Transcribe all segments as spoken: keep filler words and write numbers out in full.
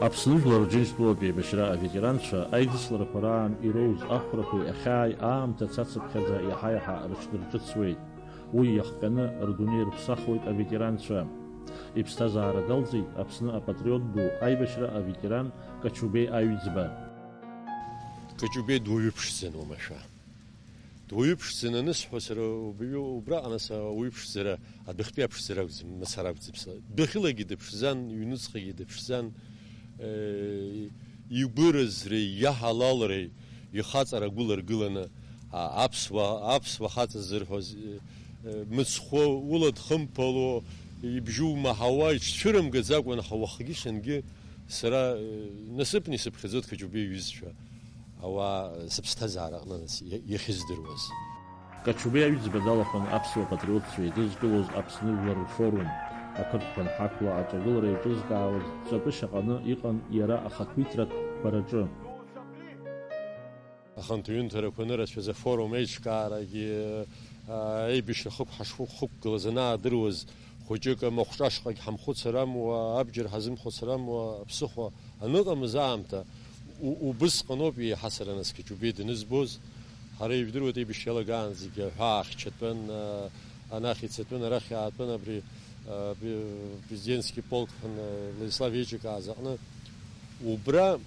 Аԥсны Жәлар Рџьынџьтәылатә еибашьра аветеранцәа аидысларақәа раан ироуз ахәрақәеи ахьааи аамҭа цацыԥхьаӡа иаҳа-иаҳа рыҽдырҿыцуеит. Уи иахҟьаны рдунеи рыԥсахуеит аветеранцәа. Иԥсҭазаара далҵит Аԥсны апатриот ду, аибашьра аветеран Качубеи Аҩӡба. Качубеи дуаҩы ԥшӡан уамашәа. Дуаҩы ԥшӡан анысҳәо, сара убаҩы убраҟа нас ауаҩы ԥшӡара, адәахьтәи аԥшӡара акәӡам, мацара акәӡам сара. Дәахьылагьы дыԥшӡан, ҩнуҵҟагьы дыԥшӡан, э, игәыразреи, иаҳалалреи, ихаҵара гәыларгыланы, а, аԥсуа, аԥсуа хаҵа зырҳәоз, э, э, мыцхәы ула дхымԥало, ибжьы умаҳауа, иҽцәырымгаӡакәан, аха уахгьы-шангьы сара, э, насыԥны исыԥхьаӡоит Качубеи иҩызцәа. Ауаа сыԥсҭазаара аҟны нас иа-, иахьыздыруаз. Качубеи Аҩӡба далахәын аԥсуа патриотцәа еидызкылоз Аԥсны Жәлар Рфорум. Ақырҭқәа анҳақәла аҿагылара еиҿызкаауаз ҵәатәышьа ҟаны иҟан иара ахақәиҭратә бараҿы. Ахантәаҩынҭарақәа анырацәаз, афорум еиҿкаарагьы, а, аибашьра хықәҳа шхықәгылаз анаадыруаз, хәыҷык амахәҿа ашҟагь ҳамхәыцыр амуа, абџьар ҳазымхәыцыр амуа, аԥсыхәа аныҟамыз аамҭа, у-, убысҟаноуп еиҳа сара нас Качубеи данызбоз. Ҳара ижәдыруеит, аибашьра иалагаанӡагьы аҳәаа ахьчатәын, а, анахь ицатәын, арахь иаатәын, абри, а, пре-, президентский полк ҳәа, а, Владислав Еиҿикааз аҟны. Убра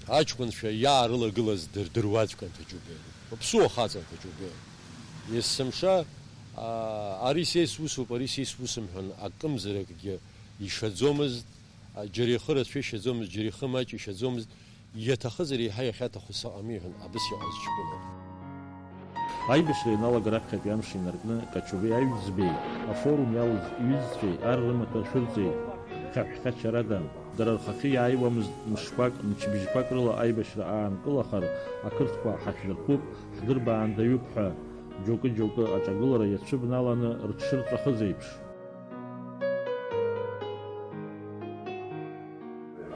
аҷкәынцәа иаарылагылаз дырдыруаӡәкын Качубеи. Аԥсуа хаҵан Качубеи. Есымша, а, ари са исусуп, ари са исусым ҳәа акымзаракгьы ишаӡомызт, а, џьара ихы рацәа ишаӡомызт, џьара ихы маҷ ишаӡомызт, иаҭахызар еиҳа иахьаҭаху саҟами ҳәа абас иҟаз ҷкәынын. Аибашьра ианалага раԥхьатәи амш инаркны Качубеи Аҩӡбеи, афорум иалаз иҩызцәеи ар рымаҭәа шәырҵеит, хьаҳәхьачарада. Дара рхахьы иааиуамызт мышқәак, мчыбжьқәак рыла аибашьра аанкылахар, ақырҭқәа ҳашәдырԥуп, ҳдырбаандаҩуп ҳәа. Џьоукы-џьоукы аҿагылара иацәыбналаны рыҽшырҵәахыз еиԥш.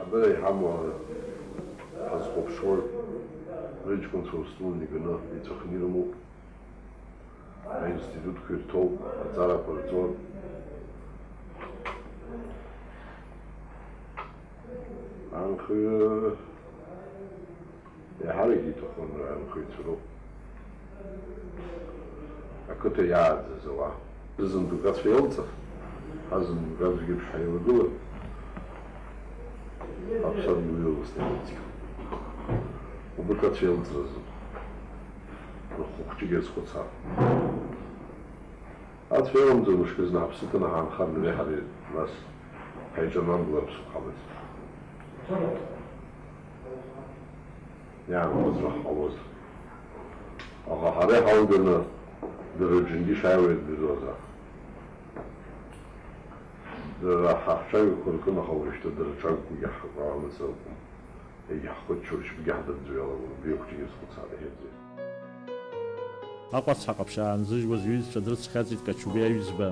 Абра иҳамоу ҳазхәаԥшуа, рыҷкәынцәа устудент иганы иҵәахны ирымоуп. Аинститутқәа ирҭоуп, аҵарақәа рҵоит. Анхаҩы еиҳарак иҭахын анхаҩцәа роуп. Ақыҭа иааӡаз ауаа. Зынтәык ацәа иалҵыр, азынтәык аӡәгьы еиԥш ҳаилагылар, аԥсадгьыл иаласны иалҵит. Убырҭ ацәа иалҵразы. Рхәыҷык иазхәыцаап. Ацәа иаламҵо мышкызны ҳаԥсы ҭаны ҳаанхар, дареи ҳареи нас ҳаиҿанамгылар ԥсыхәа ҳамаӡам. Иаанхозар ҳҟалозар. Аха ҳара иҳалганы дара рҿынгьы шааиуа ирдыруазаап. Дара ҳа ҳҽаҩрақәа ркын, аха уажәшьҭа дара рҽагқәагьы ҳакуа амацара акәым. Егьа ҳхыччо ршьапгьы ҳдырӡуа иалагон, убри ахәыҷы иазхәыцаара иаӡеит. Аҟәац ҳаҟаԥшь аанзыжьуаз иҩызцәа дрыцхьаҵит Качубеи Аҩӡба.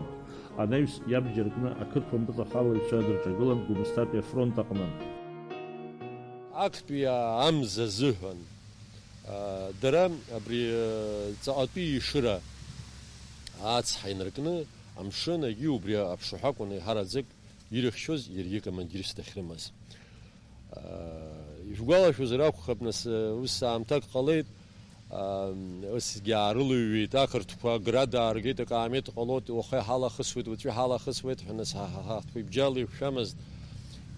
Анаҩс иабџьар кны ақырҭуа мпыҵахалаҩцәа дырҿагылан Гәымсҭатәи афронт аҟны. Актәи амза азыҳәан, а, дара абри, а, ҵаҟатәи ишыра ацҳа инаркны амшын агьи убри аԥшаҳәа акәын еиҳараӡак ирыхьчоз иаргьы командирс дахьрымаз. Ишәгәалашәозар акәхап, нас, ус аамҭак ҟалеит, усгьы аарылыҩҩит ақырҭқәа, град ааргеит, акаамеҭ ҟалоит, уаха иҳалахысуеит, уаҵәы иҳалахысуеит ҳәа, нас, ҳа, ҳа, ҳа, ҳтәқәа ибжьала иқәшәамызт,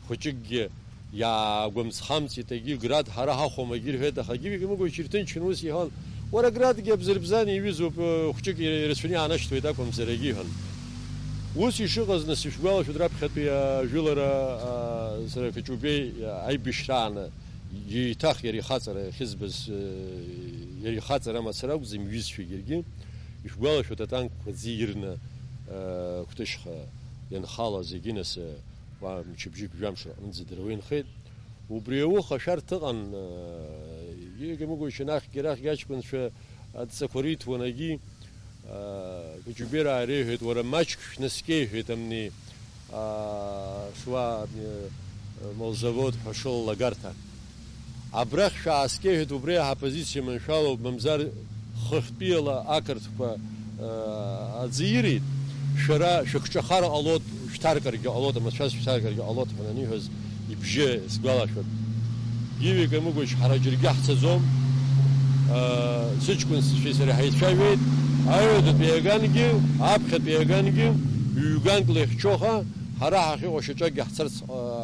хәыҷыкгьы иаагәамҵ-хамҵит, егьи град ҳара ҳахәом, егьи рҳәеит, аха егьи имыгәышьа ирҭынчын, ус иҳәон, уара градгьы абзырбзан иҩызоуп, хәҷык ирацәаны иаанашьҭуеит акәымзар, егьи иҳәон. Ус ишыҟаз, нас, ишәгәалашәоит, раԥхьатәи ажәылара, а, сара Качубеи аибашьрааны, еиҭах иара ихаҵара ахьызбаз, э, иара ихаҵара мацара акәӡам, иҩызцәагьы иаргьы, ишәгәалашәоит, атанкқәа аӡы ирны, э, Кәтышьха ианхалаз, егьи нас, э, уа мчыбжьык жәамш рҟынӡа дара уа инхеит. Убри ауха шәарҭ ыҟан, э, егьи имыгәышьа анахьгьы арахьгьы аҷкәынцәа адҵақәа риҭон, егьи, э, Качубеираа иреиҳәеит, уара маҷк шәнаскьеи, иҳәеит, амни, а, шуа, э, молзавод ҳәа шыллагарҭа. Абрахь шәааскьеи, иҳәеит, убри аҳ апозициа маншәалоуп, мамзар хыхьтәиала ақырҭқәа, э, аӡы ирит. Шәара шәыкҿахар ҟалоит, шәҭаркыргьы ҟалоит, амацәаз шәҭаркыргьы ҟалоит ҳәа аниҳәоз ибжьы сгәалашәоит. Гиви Камыгәыч, ҳара џьаргьы ҳцаӡом. Сыҷкәын сашьеи сареи ҳаицәажәеит, аҩадатәи агангьы, аԥхьатәи агангьы, ҩ-гангла ихьчоха, ҳара ҳахьыҟоу шьаҿакгьы ҳцарц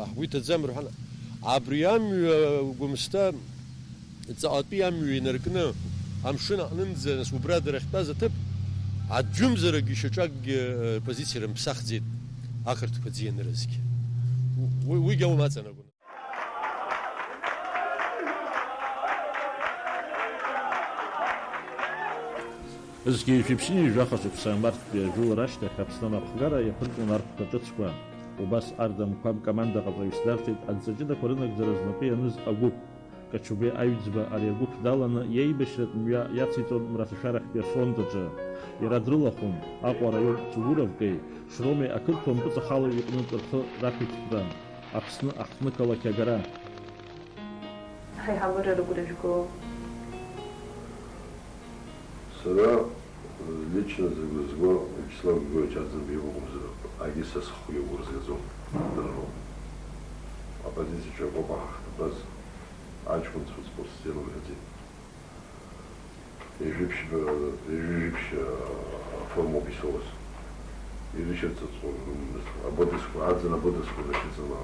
ҳгәы иҭаӡам рҳәан, абри амҩа Гәымсҭа ҵаҟатәи амҩа инаркны, амшын аҟнынӡа, нас, убра дара ахьтәаз аҭыԥ, аӡәымзарак ишьаҿакгьы, э, позициа рымԥсахӡеит ақырҭқәа аӡы ианыразгьы. Уи, уигьы аумаҵанакуан. Зқьи жәиԥшьыни жәаха шықәса марттәи ажәылара ашьҭахь Аԥсны анапхгара иаԥырҵон арҭқәа ҿыцқәа. Убас Ардам Қәаб командаҟаҵаҩыс дарҭеит адҵа ҷыдақәа рынагӡара знапы ианыз агәыԥ. Качубе Аҩӡба ари агәыԥ даланы иеибашьратә мҩа иациҵон Мраҭашәарахьтәи афронт аҿы. Иара дрылахәын Аҟәа араион Цугуровкеи Шромеи ақырҭуа мпыҵахалаҩ иҟнытә рхы рақәиҭтәра, Аԥсны аҳҭнықалақь агара. Ҳаиҳабыра рыгәра жәго. Сара лично зыгәра зго Вячеслав Григорьевич Аӡынба иакәымзар, егьи са схы иагәра згаӡом, дара роуп. Аоппозициаҿы акоуп ҳахҭатәаз, аҷкәынцәа спортсмен умҳәаӡеит. Ҩажәи ԥшьба, ҩажәи жәиԥшь, а, аформоуп исоуз. Ирышьацыҵәҟьон, абыдысқәа, аӡын абыдысқәа рышьаҵаны,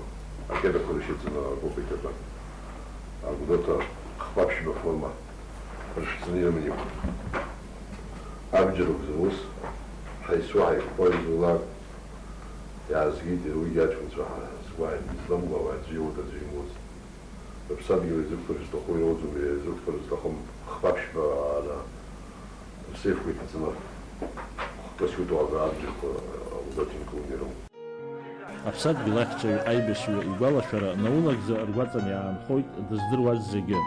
акедақәа рышьаҵаны акоуп иҭатәан. Агәдоуҭа хԥа-ԥшьба форма рышәҵаны ирыман иқәын. Абџьар акәзар ус, ҳаисуа, ҳаиқәԥо изулак, иаазгеит уигьы аҷкәынцәа ҳа згәы ааимызламгәа, ауаа аӡәы иоуеит, аӡәы имоуеит. Рыԥсадгьыл еизырхәар зҭаху иоуӡом, еизырхәар зҭахым хԥа-ԥшьба ана рсеифқәа иҭаҵаны, хкыс иутәу абџьарқәа, а, удатинкыланы ирымоуп. Аԥсадгьыл ахьчаҩ аибашьҩы игәалашәара наунагӡа ргәаҵан иаанхоит дыздыруаз зегьы.